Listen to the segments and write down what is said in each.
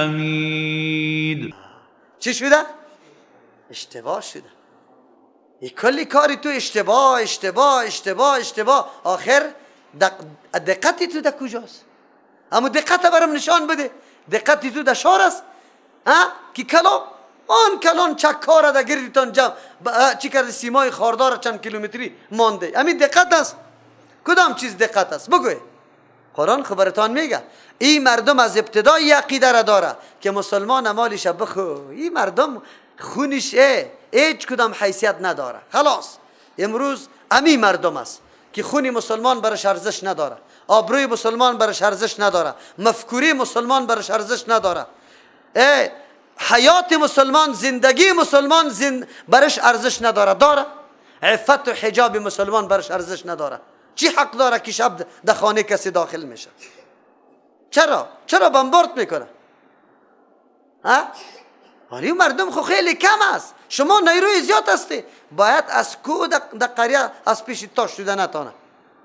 حمید. چی شده؟ اشتباه شده. ای کلی کاری تو اشتباه اشتباه اشتباه اشتباه، آخر دقتی تو در کجاست؟ اما دقت برام نشان بده. دقتی تو در شار است، ها؟ که کلام آن کلان چکاره در گردتان جمع چی کرده، سیمای خاردار چند کیلومتری مانده. همین دقت است؟ کدام چیز دقت است؟ بگوی. قرآن خبرتان میگه این مردم از ابتدای عقیده را داره که مسلمان مالش بخو. این مردم خونش هیچ کدام حیثیت نداره. خلاص امروز امی مردم است که خون مسلمان برش ارزش نداره، آبروی مسلمان برش ارزش نداره، مفکوری مسلمان برش ارزش نداره، حیات مسلمان، زندگی مسلمان برش ارزش نداره. داره عفت و حجاب مسلمان برش ارزش نداره. چی حق داره که شب در خانه کسی داخل میشه؟ چرا؟ چرا بمبارد میکنه؟ ها؟ ولی مردم خو خیلی کم است، شما نیروی زیاد هستی، باید از کو در قریه از پیش تاش شده نتانه.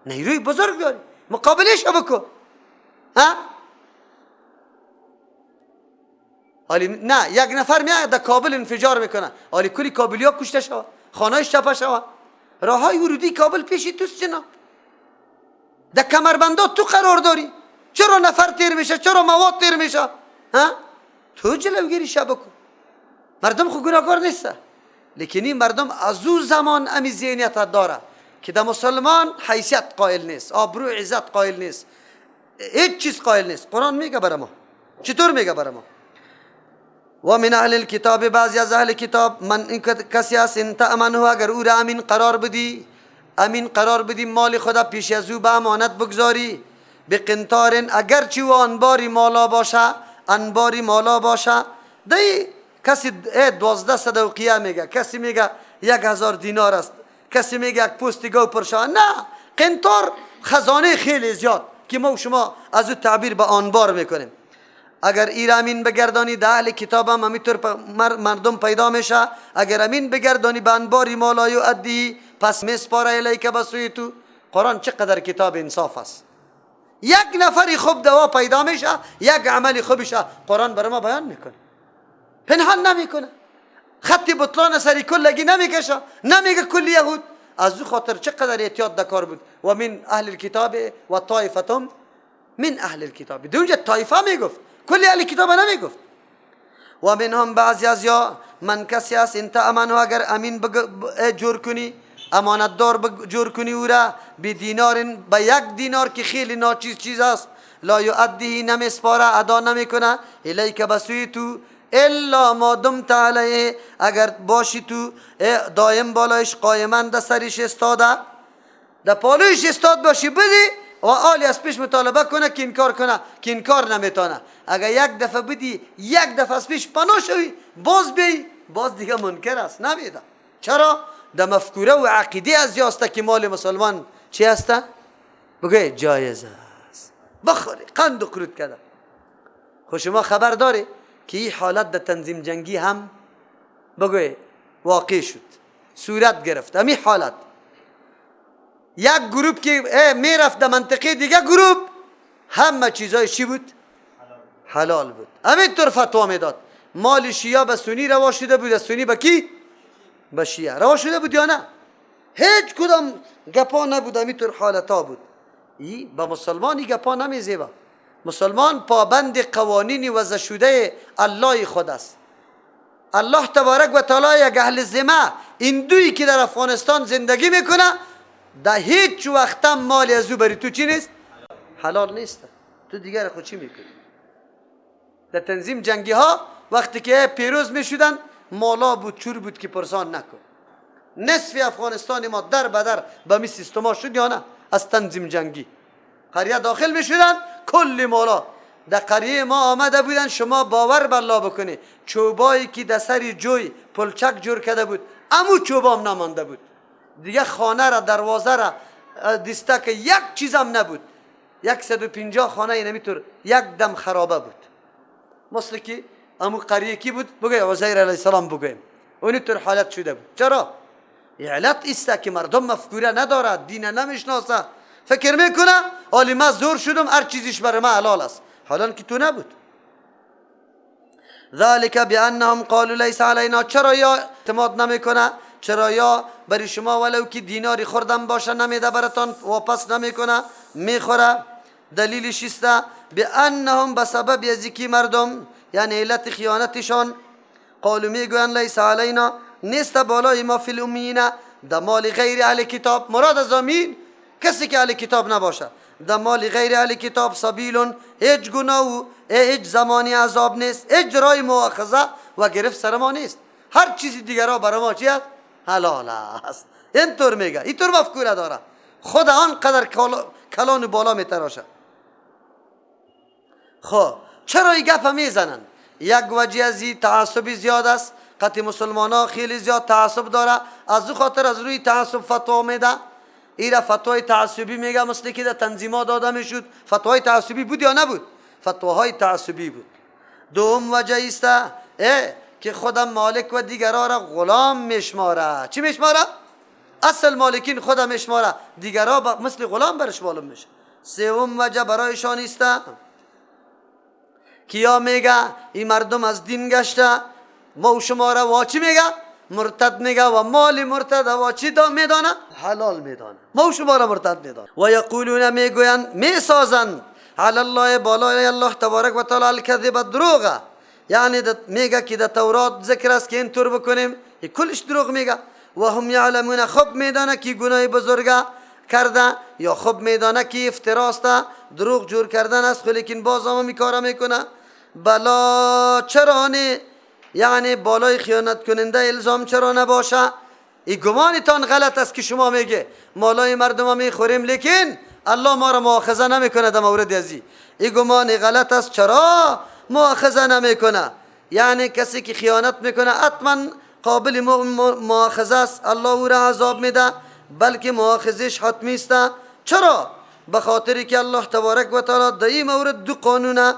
نیروی بزرگ داری، مقابلش بکن. ها؟ حالی نه، یک نفر میاد در کابل انفجار میکنه، حالی کلی کابلیا کشته شوه، خانه‌اش چپه شوه، راههای ورودی کابل پیش توست جناب. در کمربندات تو قرار داری، چرا نفر تیر میشه؟ چرا مواد تیر میشه؟ ها؟ تو جلوگیری شب بکن. مردم خو گناهکار نیست، لیکن این مردم از او زمان امی ذهنیت داره که در مسلمان حیثیت قائل نیست، آبرو عزت قائل نیست، هیچ چیز قائل نیست. قرآن میگه برای ما، چطور میگه برای ما؟ و من اهل الکتاب، بعضی از اهل کتاب، من این کسی است ان تأمنه، اگر او را امین قرار بدی، امین قرار بدی، مال خدا پیش از او به امانت بگذاری، به قنطار، اگرچه او انباری مالا باشه، انباری مالا باشه. دی کسی 1200 اوقیه میگه، کسی میگه 1000 دینار است، کسی میگه یک پوست گاو پرشا. نه، قنطار خزانه خیلی زیاد که ما و شما از او تعبیر به انبار میکنیم. اگر ایر امین بگردانی، در اهل کتاب هم همینطور مردم پیدا میشه، اگر امین بگردانی به انباری مالا یؤدی، پس میسپاره الیک به سوی تو. قرآن چقدر کتاب انصاف است. یک نفری خوب دوا پیدا میشه، یک عمل خوبشه، قرآن برای ما بیان میکنه، پنهان نمیکنه، خط بطلان سری کلگی نمیکشه، نمیگه کل یهود. از او خاطر چقدر احتیاط دکار بود. و من اهل الکتاب و طایفتم من اهل الکتاب، دونجا طایفه میگفت، کل اهل کتاب نمیگفت. و منهم بعضی از یا من کسی است ان تأمنه، اگر امین جور کنی، امانتدار جور کنی او را، به دینار، به یک دینار که خیلی ناچیز چیز است، لا یؤدیه، نمیسپاره، ادا نمیکنه، الیک به سوی تو، الا ما دمت علیه، اگر باشی تو دایم بالایش، قائما در سرش استاده، در پالویش استاد باشی، بدی و آلی از پیش مطالبه کنه که انکار کنه، که انکار نمیتونه. اگر یک دفعه بدی، یک دفعه از پیش پناه شوی، باز بی، باز دیگه منکر است، نمیده. چرا؟ در مفکوره و عقیده از یاسته که مال مسلمان چی هسته؟ بگه جایز است، بخوری قند و قرود کرده. خب شما خبر داری که این حالت در تنظیم جنگی هم بگوی واقع شد، صورت گرفت. همین حالت یک گروپ که میرفت در منطقه دیگه گروپ، همه چیزای چی بود؟ حلال بود. همینطور فتوا میداد. مال شیعه به سنی روا شده بود، سنی به کی؟ به شیعه روا شده بود یا نه؟ هیچ کدام گپا نبود، همینطور حالتا بود. ای به مسلمانی گپا نمیزیبه. مسلمان پابند قوانین وضع شده الله خود است. الله تبارک و تعالی یک اهل ذمه، این دویی که در افغانستان زندگی میکنه، در هیچ وقت هم مال از او بری تو چی نیست؟ حلال نیست. تو دیگر خود چی میکنی؟ در تنظیم جنگی ها وقتی که پیروز میشدن، مالا بود، چور بود که پرسان نکن. نصف افغانستان ما در بدر به می سیستما شد یا نه؟ از تنظیم جنگی قریه داخل میشدن، کل مالا در قریه ما آمده بودن. شما باور بالله بکنی، چوبایی که در سر جوی پلچک جور کرده بود، امو چوبام نمانده بود دیگه. خانه را، دروازه را، دستک، یک چیزم نبود. 150 خانه اینمیتور یک دم خرابه بود. مثل که امو قریه کی بود؟ بگوی عزیر علیه السلام بگویم، اونیطور حالت شده بود. چرا؟ علت است که مردم مفکوره نداره، دین نمیشناسه، فکر میکنه حالی من زور شدم، هر چیزیش برای من حلال است، حالا که تو نبود. ذلك بانهم قالوا ليس علينا. چرا یا اعتماد نمیکنه؟ چرا یا برای شما ولو که دیناری خوردن باشه نمیده براتان، واپس نمیکنه، میخوره. دلیلش است بانهم، بسبب از کی مردم، یعنی علت خیانتشان، قالوا میگوین لیس علینا، نیست بالای ما، فی الامیین، در مال غیر اهل کتاب. مراد از امین کسی که اهل کتاب نباشه، در مال غیر اهل کتاب سبیل، هیچ گناه و هیچ زمانی عذاب نیست، هیچ رای مؤاخذه و گرفت سر ما نیست، هر چیزی دیگرها برای ما چی است؟ حلال است. اینطور میگه، اینطور مفکوره داره، خود آن قدر کلان بالا میتراشه. خب چرا این گپ میزنن؟ یک وجه از این تعصب زیاد است، قطع مسلمان ها خیلی زیاد تعصب داره، از او خاطر از روی تعصب فتوا میده. ایره فتوای تعصبی میگه، مثل که در تنظیمات داده میشد. فتوای تعصبی بود یا نبود؟ فتواهای تعصبی بود. دوم وجه است که خودم مالک و دیگرها را غلام میشماره. چی میشماره؟ اصل مالکین خودم میشماره، دیگرها مثل غلام برش معلوم میشه. سوم وجه برایشان است که یا میگه این مردم از دین گشته، ما و شما را واچی میگه؟ مرتد میگه، و مال مرتد و چی میدانه؟ حلال میدانه. ما و شما را مرتد میدانه. و یقولون، میگوین، میسازند، علی الله، بالای الله تبارک و تعالی، الکذب، دروغه. یعنی میگه که در تورات ذکر است که اینطور بکنیم، کلش دروغ میگه. و هم یعلمون، خوب میدانه که گناه بزرگه کرده، یا خوب میدانه که افتراست، دروغ جور کردن است، لیکن باز هم کار میکنه. بلا، چرا نه؟ یعنی بالای خیانت کننده الزام چرا نباشه؟ ای گمانتان غلط است که شما میگه مالای مردم میخوریم لیکن الله ما را مؤاخذه نمیکنه در مورد ازی. ای گمان غلط است. چرا مؤاخذه نمیکنه؟ یعنی کسی که خیانت میکنه حتما قابل مؤاخذه است، الله او را عذاب میده، بلکه مؤاخذش حتمی است. چرا؟ به خاطری که الله تبارک و تعالی در این مورد دو قانون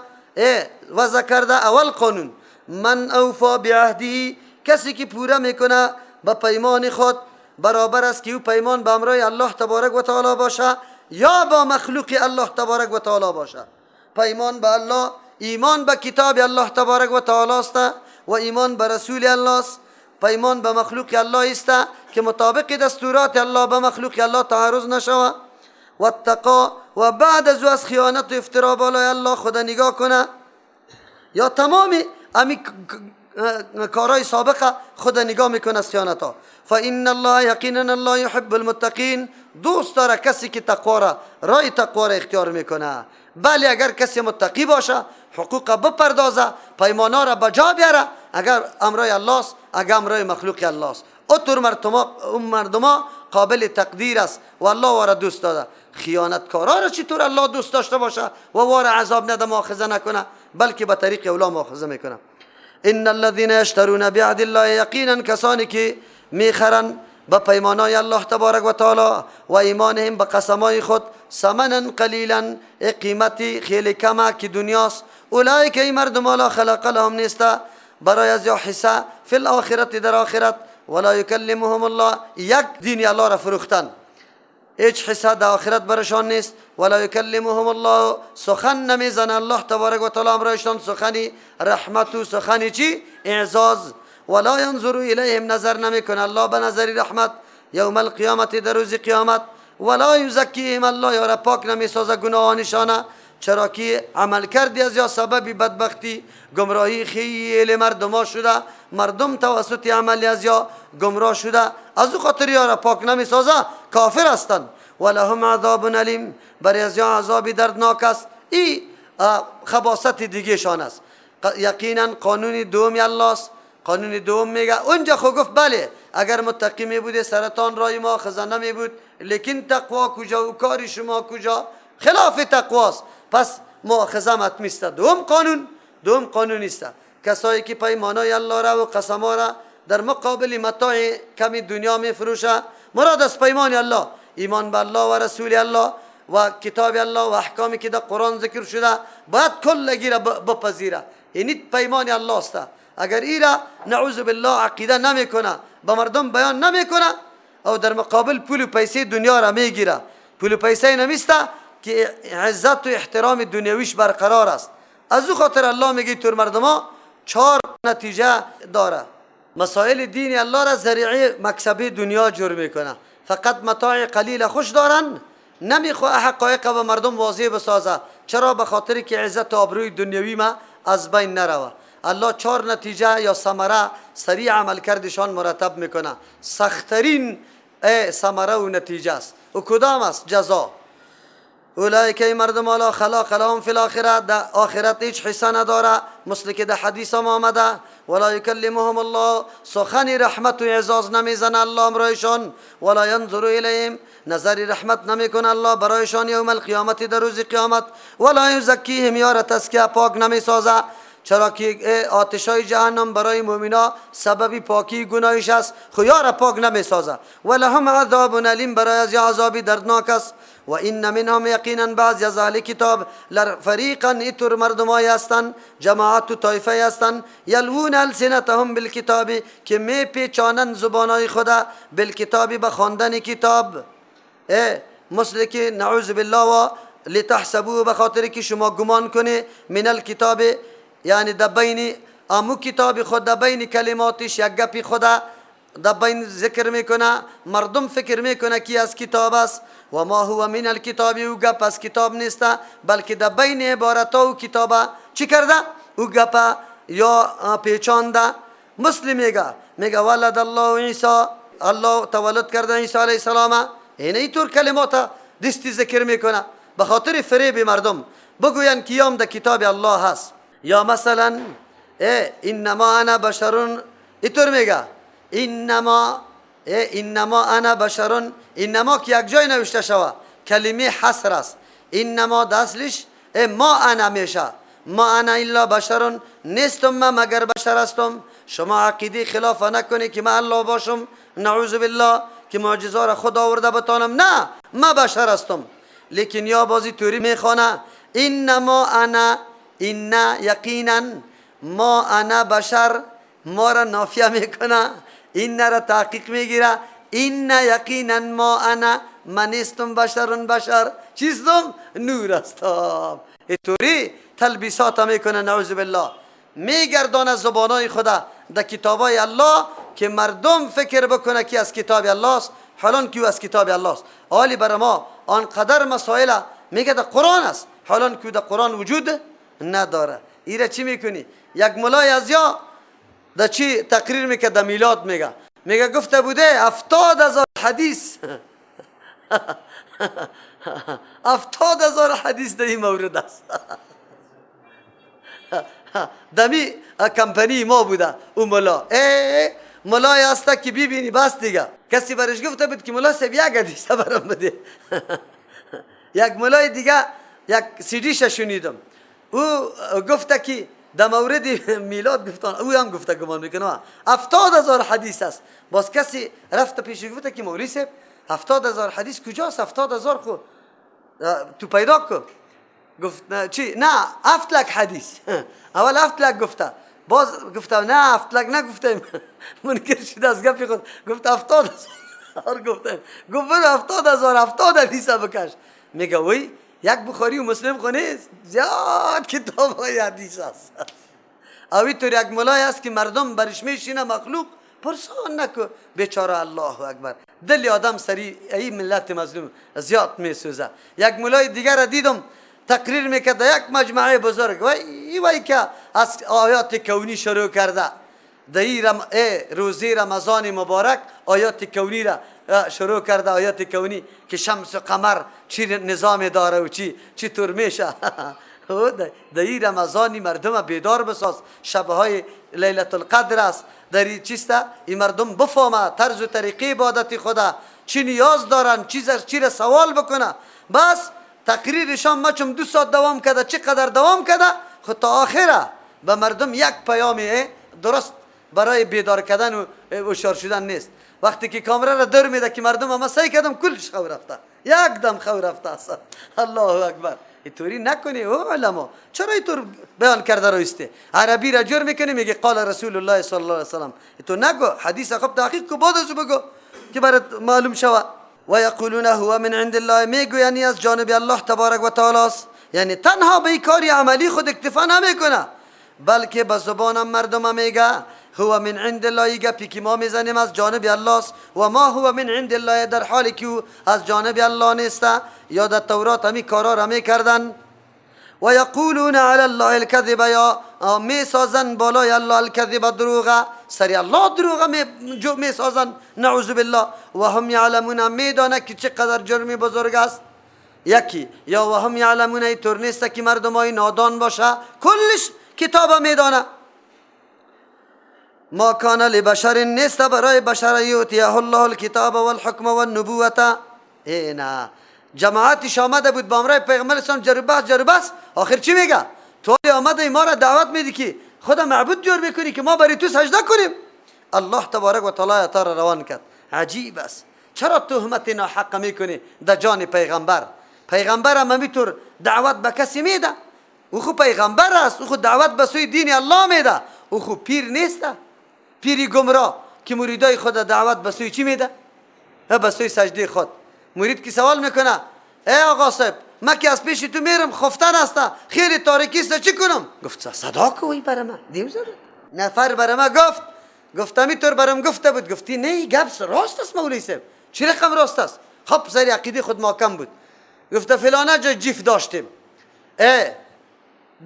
وضع کرده. اول قانون، من اوفا بعهده، کسی که پوره میکنه به پیمان خود، برابر است که او پیمان به امرای الله تبارک و تعالی باشه یا با مخلوق الله تبارک و تعالی باشه. پیمان به الله، ایمان به کتاب الله تبارک و تعالی است و ایمان به رسول الله است. پیمان به مخلوق الله است که مطابق دستورات الله به مخلوق الله تعارض نشوه. و اتقا، و بعد از او از خیانت و افترا بالای الله خدا نگاه کنه، یا تمام امی کارهای سابقه خدا نگاه میکنه از خیانت ها. فإن الله، یقینا الله، یحب المتقین، دوست داره کسی که تقوا را، رای تقوا را اختیار میکنه. بله اگر کسی متقی باشه، حقوق بپردازه، پیمانا را بجا بیاره، اگر امرای الله است، اگر امرای مخلوق الله است، اوتور مردما قابل تقدیر است و الله واره دوست داده. خیانتکارا را چطور الله دوست داشته باشه و واره عذاب نده، مؤاخذه نکنه، بلکه به طریق اولا مؤاخذه میکنه. ان الذين يشترون بعهد الله، یقینا کسانی که میخرن به پیمانای الله تبارک و تعالی و ایمانهم، به قسمای خود، ثمنا قلیلا، قیمتی خیلی کمه که دنیاست، اولئک، ای مردم، لا خلاق لهم، نیست برای از یا حصه، فی الاخرت، در آخرت، ولا یکلمهم الله. یک دین الله را فروختن، هیچ حصه در آخرت برشان نیست. ولا یکلمهم الله، سخن نمیزنه الله تبارک و تعالی امرایشان سخنی رحمت و سخنی چی؟ اعزاز. ولا ینظر الیهم، نظر نمیکنه الله به نظر رحمت، یوم القیامت، در روز قیامت. ولا یزکیهم، الله یارا پاک نمیسازه گناهانشانه، چرا که عمل کردی از یا سبب بدبختی گمراهی خیلی مردم شده، مردم توسط عملی از یا گمراه شده، از او خاطر یارا پاک نمیسازه، کافر هستند. ولهم عذاب الیم، برای از یا عذاب دردناک است. ای خباست دیگه شان است. یقینا قانون دوم الله است. قانون دوم میگه اونجا خو گفت بله اگر متقی می بوده سرطان رای ما خزانه می بود، لیکن تقوا کجا و کاری شما کجا؟ خلاف تقواست، پس مؤاخذه حتمی است. دوم قانون، دوم قانون است کسایی که پیمانای الله را و قسما را در مقابل متاع کمی دنیا می فروشه. مراد از پیمان الله ایمان به الله و رسول الله و کتاب الله و احکامی که در قرآن ذکر شده باید کلگی را بپذیره. یعنی پیمان الله است. اگر ایرا نعوذ بالله عقیده نمیکنه، به مردم بیان نمیکنه، او در مقابل پول و پیسه دنیا را میگیره، پول و پیسه نمیسته که عزت و احترام دنیویش برقرار است. از او خاطر الله میگه تور مردما چهار نتیجه داره. مسائل دین الله را ذریعه مکسبه دنیا جور میکنه. فقط متاع قلیل خوش دارن، نمیخواه حقایق و مردم واضح بسازه. چرا؟ به خاطر که عزت و آبروی دنیوی ما از بین نروه. الله چهار نتیجه یا ثمره سریع عمل کردشان مرتب میکنه. سختترین ثمره و نتیجه است. و کدام است؟ جزا. اولئک ای مردم لا خلاق لهم فی الاخره، در آخرت هیچ حصه نداره، مثل که در حدیث هم آمده. ولا یکلمهم الله، سخن رحمت و اعزاز نمیزنه الله امرایشان. ولا ینظر الیهم، نظر رحمت نمیکنه الله برایشان یوم القیامت، در روز قیامت. ولا یزکیهم، یار تزکیه پاک نمیسازه. چرا که آتشای جهنم برای مؤمنا سبب پاکی گناهش است، خو یار پاک نمیسازه. ولهم عذاب الیم، برای از عذاب دردناک است. و این منهم، یقینا بعضی از اهل کتاب، لفریقا، ایتور مردمای هستند، جماعت و طایفه هستند، یلوون السنتهم بالکتاب، که می پیچانند زبانای خدا، بالکتاب، به خواندن کتاب. مثل که نعوذ بالله و لتحسبوه، به خاطر که شما گمان کنی، من الکتاب، یعنی در بین امو کتاب خود، در بین کلماتش یک گپی خدا در بین ذکر میکنه، مردم فکر میکنه که از کتاب است. و ما هو من الکتاب، او گپ از کتاب نیست، بلکه در بین عبارت او کتابه چی کرده؟ او گپ یا پیچانده. مسلم میگه، میگه ولد الله عیسی، الله تولد کرده عیسی علیه السلام. اینه اینطور کلمات دستی ذکر میکنه به خاطر فریب مردم، بگوین که یام در کتاب الله هست. یا مثلا انما انا بشرون، اینطور میگه انما، انما انا بشرون. انما که یک جای نوشته شوه کلمه حصر است. انما داصلش ما انا میشه، ما انا الا بشرون، نیستم ما مگر بشر هستم. شما عقیده خلاف نکنی که من الله باشم، نعوذ بالله، که معجزه را خدا آورده بتانم. نه، ما بشر هستم. لیکن یا بازی توری میخوانه انما انا، ان یقینا ما انا بشر، ما را نافیه میکنه، این را تحقیق میگیره. ان یقینا ما انا، من نیستم بشرون بشر، چیستم؟ نور هستم. اینطوری تلبیسات میکنه نعوذ بالله، میگردانه زبانای خدا در کتابای الله که مردم فکر بکنه که از کتاب الله است، حالان که از کتاب الله است. حالی بر ما آنقدر مسائل میگه در قرآن است، حالان که در قرآن وجود نداره. ایره چی میکنی؟ یک ملای از یا در چی تقریر میکرد، در میلاد میگه، میگه گفته بوده 70,000 حدیث 70,000 حدیث در این مورد است. دمی کمپنی ما بوده او ملا، ملای هسته که ببینی بس دیگه. کسی برش گفته بود که ملا صاحب یک حدیث برام بده. یک ملای دیگه یک سیدیش شنیدم، او گفته که در مورد میلاد گفتن، او هم گفته گمان میکنه 70,000 حدیث است. باز کسی رفت پیش گفته که مولوی صاحب 70,000 حدیث کجاست؟ 70,000 خو تو پیدا کن. گفت نه چی؟ نه 7 لک حدیث. اول 7 لک گفته، باز گفته نه 7 لک نگفتیم. منکر شد از گپی خود، گفت 70,000 گفتیم. گفت برو 70,000 70 حدیث بکش. میگه وی یک بخاری و مسلم خو نیست، زیاد کتاب های حدیث است. اوی طور یک ملای است که مردم برش میشینه، مخلوق پرسان نکو بیچاره. الله اکبر، دل آدم سری ای ملت مظلوم زیاد میسوزه. یک ملای دیگر را دیدم تقریر میکرد یک مجمعه بزرگ، وای وای که از آیات کونی شروع کرده، در روزی رمضان مبارک آیات کونی را شروع کرده، آیات کونی که شمس و قمر چی نظام داره و چی طور میشه. در این رمضانی مردم بیدار بساز، شبهای لیلت القدر است، در این چیسته این مردم بفهمه طرز و طریقه عبادت خدا چی نیاز دارن، چی را سوال بکنه. بس تقریرشان ما چون 2 ساعت دوام کرده، چقدر دوام کرده، خود تا آخره به مردم یک پیام درست برای بیدار کردن و هوشیار شدن نیست. وقتی که کامره را در میده که مردم ما سعی کردم کلش خو رفته، یک دم خو رفته است. الله اکبر. اینطوری نکنی او علما، چرا اینطور بیان کرده رویسته؟ عربی را جور میکنی میگه قال رسول الله صلی الله علیه وسلم، تو نگو حدیث خب تحقیق کو بعد از بگو که برات معلوم شوه. و یقولون هو من عند الله، میگو یعنی از جانب الله تبارک و تعالی است. یعنی تنها به کاری عملی خود اکتفا نمیکنه، بلکه به زبانم مردم میگه هو من عند الله، گپی که ما میزنیم از جانب الله است، و ما هو من عند الله، در حالی که از جانب الله نیست. یا در تورات همی کارا را میکردن. و یقولون علی الله الكذب، یا میسازن بالای الله الكذب دروغه، سری الله دروغه میسازن، نعوذ بالله. و هم یعلمون، میدانه که چقدر جرمی بزرگ است. یکی یا و هم یعلمون، اینطور نیست که مردم های نادان باشه، کلش کتاب میدانه. ما کان لبشر، نیست برای بشر، یؤتیه الله الکتاب والحکم والنبوة. نه جماعتش آمده بود با امرای پیغمبر اسلام جربس جربس، آخر چی میگه؟ تو آمده ما را دعوت میدی که خدا معبود جور میکنی که ما برای تو سجده کنیم. الله تبارک و تعالی تا را روان کرد. عجیب است، چرا تهمت ناحق میکنی در جان پیغمبر؟ پیغمبر هم همینطور دعوت به کسی میده، او خو پیغمبر است، او خو دعوت به سوی دین الله میده، او خو پیر نیست، پیری گمراه که مریدای خود دعوت به سوی چی میده؟ به سوی سجده خود. مرید که سوال میکنه ای آقا صاحب، من که از پیش تو میرم خفتن است، خیلی تاریکی است، چی کنم؟ گفت صدا کوی برای من دیو زد. نفر برای من گفت، گفت همینطور برام گفته بود، گفتی نه گپ راست است مولوی صاحب، چی رقم راست است؟ خب سر عقیده خود محکم بود. گفته فلانه جا جیف داشتیم، ای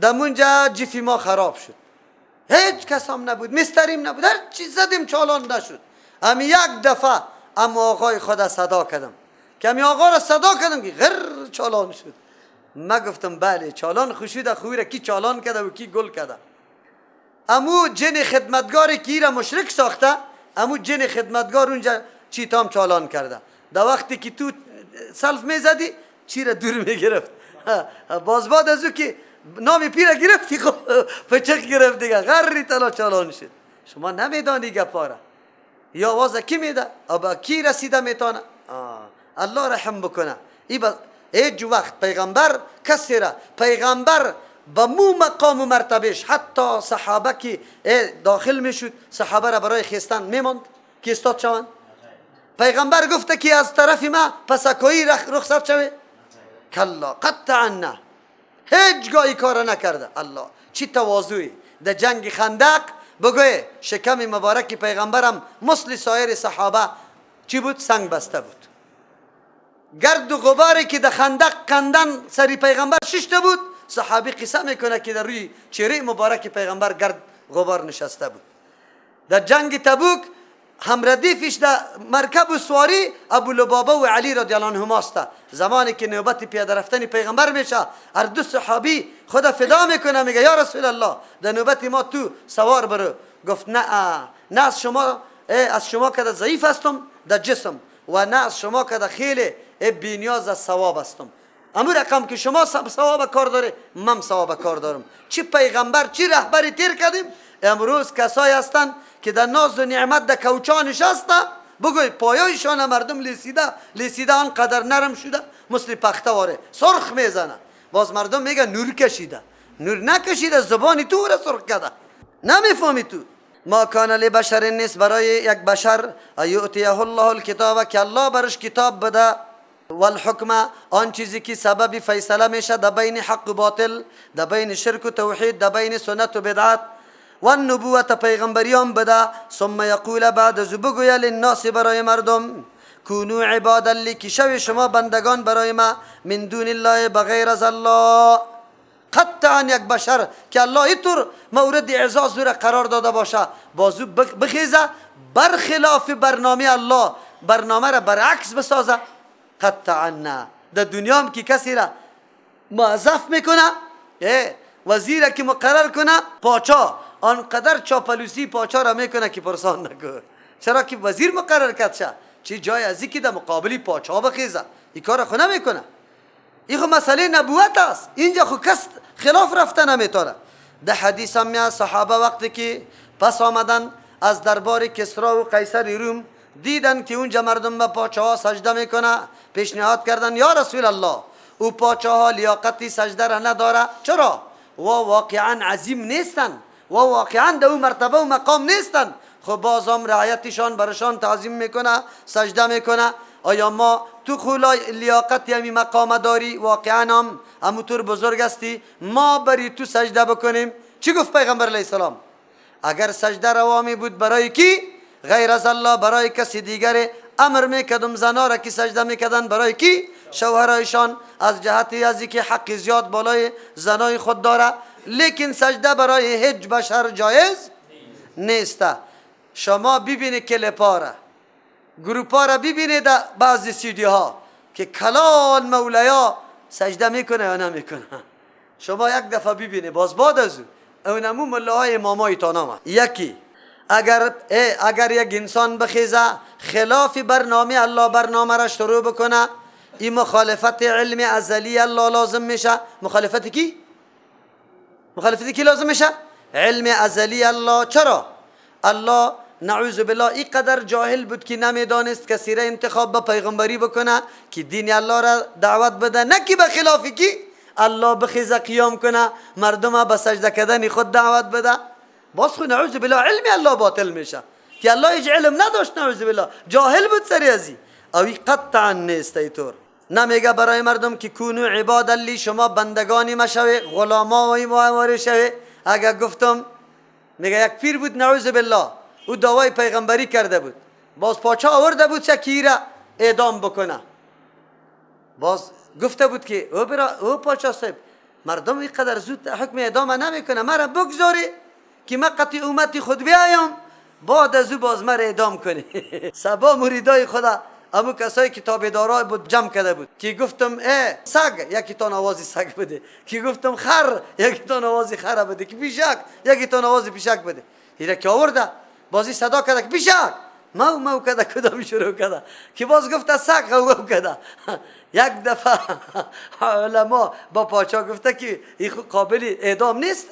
دمونجا جیفی ما خراب شد، هیچ کس هم نبود، مستریم نبود، هر چیز زدیم چالان نشد. امی یک دفعه اما آقای خود صدا کردم، که امی آقا را صدا کردم که غر چالان شد. ما گفتم بله چالان خوشید، خوی را کی چالان کرده و کی گل کرده. امو جن خدمتگار کی را مشرک ساخته، امو جن خدمتگار اونجا چیتام چالان کرده. در وقتی که تو سلف میزدی چی را دور میگرفت، باز بعد از او که نام پیر گرفتی خب پچق گرفت دیگه، غری طلا چالان شد. شما نمیدانی گپاره یا آواز کی میده با کی رسیده میتونه. الله رحم بکنه. هیچ وقت پیغمبر کسی را، پیغمبر به مو مقام و مرتبهش، حتی صحابه که داخل میشد صحابه را برای خیستن میماند که استاد شوند. پیغمبر گفته که از طرف ما پسکایی رخصت شوه، کلا قطعا نه، هیچگاه کار نکرده. الله چی تواضعی. در جنگ خندق بگوی شکم مبارک پیغمبرم مثل سایر صحابه چی بود؟ سنگ بسته بود. گرد و غباری که در خندق کندن سری پیغمبر ششته بود، صحابی قصه میکنه که در روی چهره مبارک پیغمبر گرد غبار نشسته بود. در جنگ تبوک همردیفش در مرکب و سواری ابو لبابه و علی رضی الله عنهما است. زمانی که نوبت پیاده رفتن پیغمبر میشه، هر دو صحابی خدا فدا میکنه، میگه یا رسول الله در نوبت ما تو سوار برو. گفت نه، نه از شما، از شما که ضعیف هستم در جسم و نه از شما که خیلی بینیاز از ثواب هستم. امو رقم که شما ثواب کار داره، من ثواب کار دارم. چی پیغمبر چی رهبری تیر کردیم. امروز کسایی هستند که در ناز و نعمت در کوچا نشسته، بگوی پایایشان مردم لیسیده لیسیده، آنقدر نرم شده مثل پخته واره سرخ میزنه. باز مردم میگه نور کشیده، نور نکشیده، زبان تو را سرخ کرده، نمیفهمی تو. ما کان لبشر، نیست برای یک بشر، یؤتیه الله الکتاب، که الله برش کتاب بده، والحکم، آن چیزی که سبب فیصله میشه در بین حق و باطل، در بین شرک و توحید، در بین سنت و بدعت، والنبوة پیغمبریان بده. ثم یقول، بعد از بگوید للناس برای مردم، کونو عبادا لی، که شوی شما بندگان برای ما، من دون الله، بغیر از الله. قطعا یک بشر که الله اینطور مورد اعزاز را قرار داده باشه، بازو بخیزه برخلاف برنامه الله، برنامه را برعکس بسازه، قطعا نه. در دنیا هم که کسی را موظف میکنه، وزیر که مقرر کنه، پاچا آنقدر چاپلوسی پاچا را میکنه که پرسان نکن. چرا که وزیر مقرر کرد شه، چه جای ازی که در مقابلی پاچا بخیزه، این کار خو نمیکنه. این خو مسئله نبوت است، اینجا خو کس خلاف رفته نمیتونه. در حدیث هم میاد صحابه وقتی که پس آمدن از دربار کسرا و قیصر روم، دیدن که اونجا مردم به پاچاها سجده میکنه، پیشنهاد کردن یا رسول الله او پاچاها لیاقتی سجده را نداره. چرا؟ و واقعا عظیم نیستن و واقعا در او مرتبه و مقام نیستن، خب بازم رعایتشان برشان تعظیم میکنه، سجده میکنه. آیا ما تو خلای لیاقت یمی مقام داری، واقعا هم همونطور بزرگ هستی، ما بری تو سجده بکنیم؟ چی گفت پیغمبر علیه السلام؟ اگر سجده روا می بود برای کی؟ غیر از الله، برای کسی دیگر امر میکردم زنا را که سجده میکردن برای کی؟ شوهرایشان، از جهت از که حق زیاد بالای زنای خود داره، لیکن سجده برای هیچ بشر جایز نیست. شما ببینید کلپا را، گروپا را ببینید بعضی سیدی ها که کلان مولیا سجده میکنه یا نمیکنه. شما یک دفعه ببینید، باز بعد از اونمو ملاهای امامای تانام. یکی اگر یک انسان بخیزه خلاف برنامه الله برنامه را شروع بکنه، این مخالفت علم ازلی الله لازم میشه. مخالفت کی؟ مخالفت کی لازم میشه؟ علم ازلی الله. چرا؟ الله نعوذ بالله اینقدر جاهل بود که نمیدانست کسی را انتخاب به پیغمبری بکنه که دین الله را دعوت بده، نه که به خلاف کی الله بخیزه قیام کنه مردم به سجده کردن خود دعوت بده. باز خو نعوذ بالله علم الله باطل میشه که الله هیچ علم نداشت، نعوذ بالله جاهل بود سری ازی. او قطعا نیست ایطور. نمیگه برای مردم که کونو عباد لی، شما بندگانی مشوی، غلامای ما شوی. اگر گفتم میگه یک پیر بود نعوذ بالله، او دعوای پیغمبری کرده بود، باز پاچه آورده بود چه را اعدام بکنه. باز گفته بود که او برا او پاچه صاحب، مردم اینقدر زود حکم اعدام نمیکنه، مرا بگذاری که من قطع امتی خود بیایم، بعد از او باز مرا اعدام کنی. سبا مریدای خدا امو کسایی که تابعدارای بود جمع کرده بود که گفتم ای سگ یکی تا نوازی سگ بده، که گفتم خر یکی تا نوازی خر بده، که پیشک یکی تا نوازی پیشک بده. اینا که آورده بازی صدا کرده که پیشک مو مو کرده، کدام شروع کرده که باز گفته سگ غو کرده. یک دفعه علما با پاچا گفته که این قابل اعدام نیست.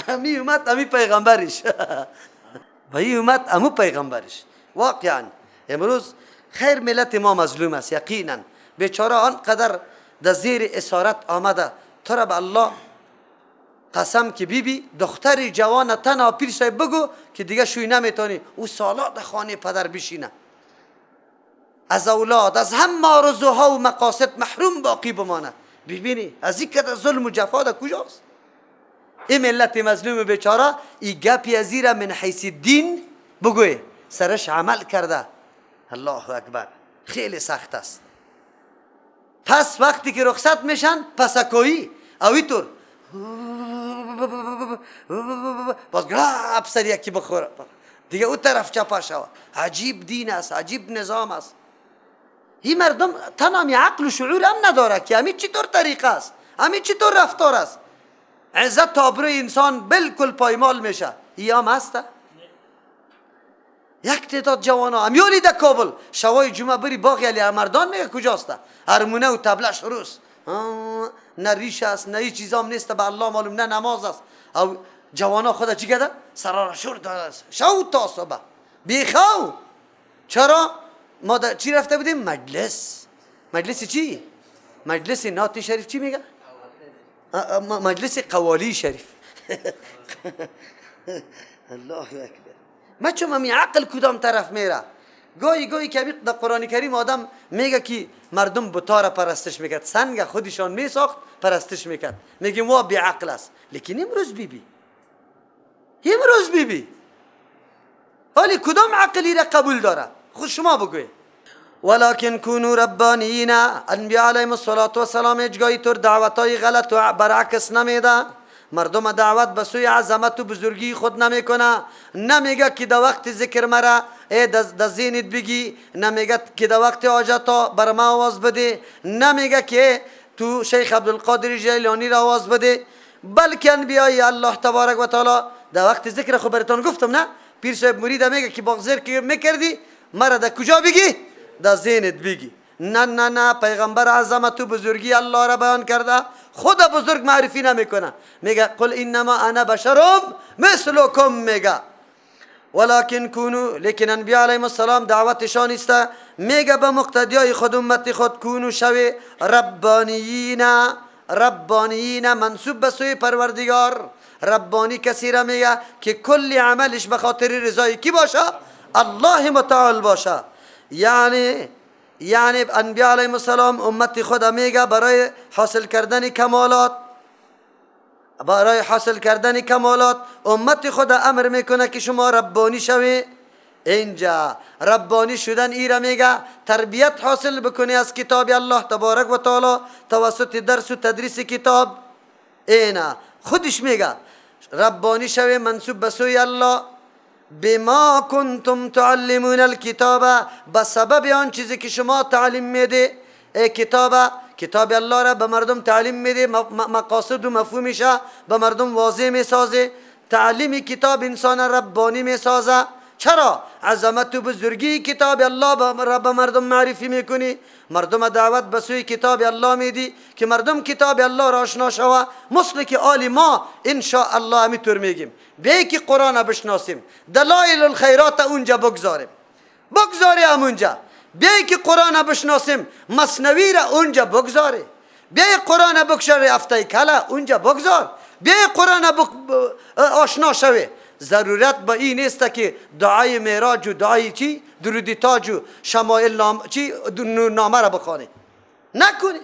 امی اومد امی پیغمبرش و این اومد امو پیغمبرش. واقعا امروز خیر ملت ما مظلوم است، یقینا بیچاره آنقدر در زیر اسارت آمده. تو را به الله قسم که بیبی بی دختر جوان تنها پیر صاحب بگو که دیگه شوی نمیتونی، او سالا در خانه پدر بشینه، از اولاد از هم آرزوها و مقاصد محروم باقی بمانه. ببینی از این که ظلم و جفا در کجاست؟ این ملت مظلوم بیچاره این گپی از را من حیث دین بگوی سرش عمل کرده. الله اکبر، خیلی سخت است. پس وقتی که رخصت میشن پسکویی او اینطور باز گراب سر یکی بخوره دیگه او طرف چپا شوه. عجیب دین است، عجیب نظام است. این مردم تنها عقل و شعور هم نداره که همین چطور طریقه است، همین چطور رفتار است. عزت آبروی انسان بالکل پایمال میشه. ای هم هست یک تعداد جوان ها امیالی در کابل شوای جمعه بری باغ علی مردان میگه کجاست، هرمونه و تبلش روز نه ریش است نه هیچ چیزام نیست، به الله معلوم نه نماز است. او جوان ها خدا چی کرده؟ سرارا شور داده شو تا صبح بیخو. چرا؟ ما در چی رفته بودیم؟ مجلس. مجلس چی؟ مجلس نات شریف. چی میگه؟ مجلس قوالی شریف. الله اکبر. ما چون می عقل کدام طرف میره؟ گاهی گاهی که در قرآن کریم آدم میگه که مردم بتا را پرستش میکرد، سنگ خودشان میساخت پرستش میکرد، میگیم وا بی عقل است. لیکن امروز بیبی، امروز بیبی حالی کدام عقلی را قبول داره؟ خود شما بگوی. ولكن كونوا ربانیین. انبیاء علیهم الصلاة والسلام هیچگاهی طور دعوتای غلط و برعکس نمیده. مردم دعوت به سوی عظمت و بزرگی خود نمیکنه، نمیگه که در وقت ذکر مرا ای در ذهنت بگی، نمیگه که در وقت حاجت بر ما آواز بده، نمیگه که تو شیخ عبدالقادر جیلانی را آواز بده، بلکه انبیای الله تبارک و تعالی در وقت ذکر خود براتون گفتم نه، پیر صاحب مرید میگه که با ذکر میکردی مرا در کجا بگی؟ در ذهنت بگی. نه نه نه، پیغمبر عظمت و بزرگی الله را بیان کرده، خود بزرگ معرفی نمیکنه، میگه قل انما انا بشرم مثلکم میگه. ولكن کونو، لیکن انبیاء علیهم السلام دعوتشان است، میگه به مقتدیای خود امت خود کونو شوی ربانیین. ربانیین منسوب به سوی پروردگار. ربانی کسی را میگه که کل عملش به خاطر رضای کی باشه؟ الله متعال باشه. یعنی انبیاء علیهم السلام امت خود میگه برای حاصل کردن کمالات، برای حاصل کردن کمالات امت خود امر میکنه که شما ربانی شوی. اینجا ربانی شدن ایره میگه تربیت حاصل بکنی از کتاب الله تبارک و تعالی توسط درس و تدریس کتاب. اینا خودش میگه ربانی شوی منسوب به سوی الله، بما کنتم تعلمون الکتاب، به سبب آن چیزی که شما تعلیم میده. ای کتاب، کتاب الله را به مردم تعلیم میده، مقاصد و مفهومش به مردم واضح میسازه. تعلیم کتاب انسان ربانی میسازه. چرا؟ عظمت و بزرگی کتاب الله را به مردم معرفی میکنی، مردم دعوت به سوی کتاب الله میدی که مردم کتاب الله را آشنا شوه. مثل که آل ما ان شاء الله همینطور میگیم، بیای که قرآن بشناسیم، دلایل الخیرات اونجا بگذاریم، بگذاری همونجا. بیای که قرآن بشناسیم، مثنوی را اونجا بگذاری. بیای قرآن بگذاری هفته کله اونجا بگذار. بیای قرآن آشنا شوی. ضرورت به این نیست که دعای معراج و دعای چی درود تاج و شمایل نام چی نامه را بخوانی. نکنی.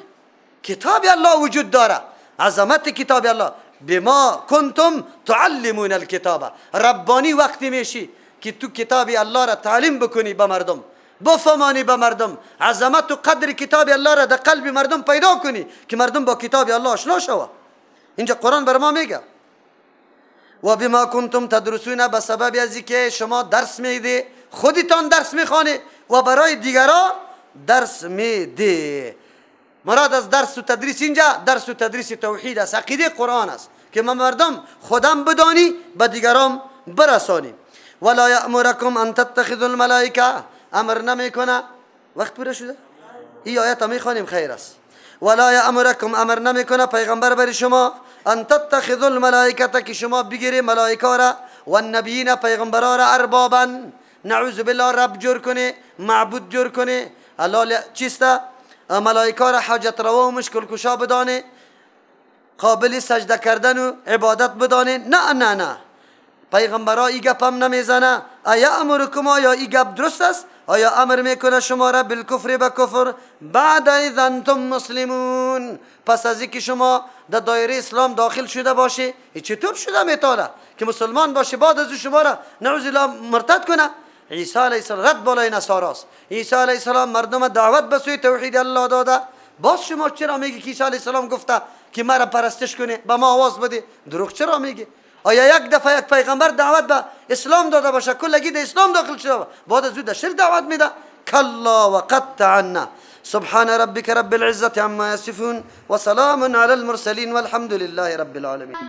کتاب الله وجود داره، عظمت کتاب الله. بما کنتم تعلمون الکتاب. ربانی وقتی میشی که تو کتاب الله را تعلیم بکنی به مردم، بفهمانی به مردم، عظمت و قدر کتاب الله را در قلب مردم پیدا کنی که مردم با کتاب الله آشنا شوه. اینجا قرآن بر ما میگه و بما کنتم تدرسون، به سبب از که شما درس میده، خودتان درس میخوانی و برای دیگران درس میده. مراد از درس و تدریس اینجا درس و تدریس توحید است، عقیده قرآن است که ما مردم خودم بدانی به دیگران برسانی. ولا یأمرکم ان تتخذوا الملائکه، امر نمیکنه. وقت پوره شده؟ این آیت میخوانیم خیر است. ولا یأمرکم، امر نمیکنه پیغمبر بر شما، ان تتخذوا الملائکه، که شما بگیری ملائکه را و النبیین پیغمبرا را اربابا، نعوذ بالله رب جور کنه، معبود جور کنه. الله چیست؟ ملائکه را حاجت روا و مشکل کشا بدانه، قابل سجده کردن و عبادت بدانه. نه نه نه، پیغمبرا ای گپ هم نمیزنه. ایا امرکم، آیا ای گپ درست است؟ آیا امر میکنه شما را بالکفر به کفر بعد اذ انتم مسلمون، پس از اینکه شما در دایره اسلام داخل شده باشه؟ چطور شده میتونه که مسلمان باشه بعد از شما را نعوذ بالله مرتد کنه؟ عیسی علیه السلام رد بالای نصاراست. عیسی علیه السلام مردم دعوت به سوی توحید الله داده. باز شما چرا میگی که عیسی علیه السلام گفته که مرا پرستش کنه، به ما آواز بده؟ دروغ چرا میگی؟ آیا یک دفعه یک پیغمبر دعوت به اسلام داده باشه، کلگی در اسلام داخل شده باشه، بعد از او در شرک دعوت میده؟ کلا وقد عنا. سبحان ربك رب العزة عما يصفون وسلام على المرسلين والحمد لله رب العالمين.